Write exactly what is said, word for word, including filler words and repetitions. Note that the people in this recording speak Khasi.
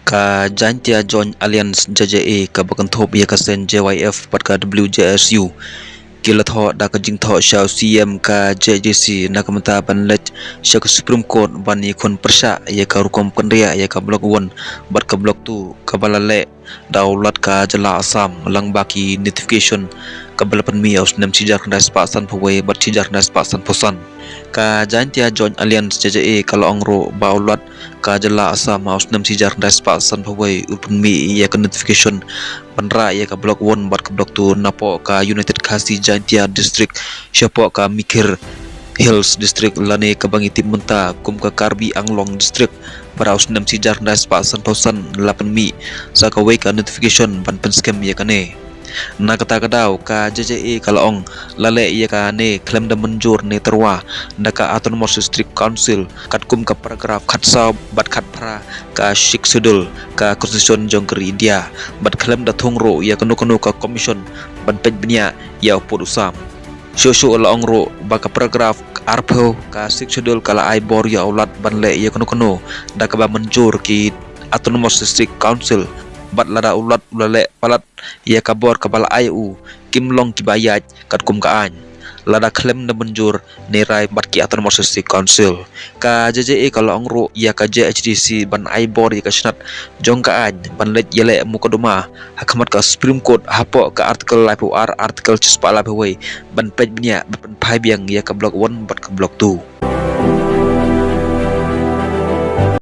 Ka Jaintia Joint Alliance, J J A, kaba kynthup ïa ka seng J Y F bad ka W J S U, ki la thoh da ka jingthoh sha u C E M ka J J C na ka bynta ban leit sha ka Supreme Court ban ïakhun pyrshah ïa ka rukom pynriah ïa ka Block One bad ka Block Two kaba la leh da u Lat ka jylla Assam, lyngba ki notification kaba la pynmih ha u snem shi hajar khyndai spah sanphew wei bad shi hajar khyndai spah sanphew san. Ka Jaintia Joint Alliance, J J A, ka la ong ruh ba u Lat ka jylla Assam ha u snem shi hajar khyndai spah sanphew wei u pynmih ïa ka notification ban rah ïa ka Block One bad ka Block Two napoh ka United Khasi Jaintia District shapoh ka Mikir Hills District, lane kaba ngi tip mynta kum ka Karbi Anglong District, bad ha u snem shi hajar khyndai spah sanphew san la pynmih sa kawei ka notification ban pynskhem ïa kane. Na kata ka daw ka J J A ka la ong la leh ïa kane khlem da mynjur ne tyrwa da ka Autonomous District Council katkum ka paragraph khatsaw bad khatphra ka Sixth Schedule ka Constitution jong ka ri India, bad khlem da thung ruh ïa kano kano ka commission ban peit bniah ïa u pud u sam. Shuh shuh la ong ruh ba ka paragraph arphew ka Sixth Schedule ka la ai bor ïa u Lat ban leh ïa kano kano da kaba mynjur ki Autonomous District Council, bad lada u Lat u la leh palat ïa ka bor kaba la ai u, kim long kiba ïaid katkum ka aiñ lada khlem da mynjur ne rai bad ki Autonomous District Council. Ka J J A ka la ong ruh ïa ka J H D C ban ai bor ïa ka shnat jong ka aiñ ban leit ïaleh mukotduma ha khmat ka Supreme Court hapoh ka Article laiphew ar, Article shispah laiphew wei, ban peit bniah bad pynphai biang ïa ka Block One bad ka Block Two.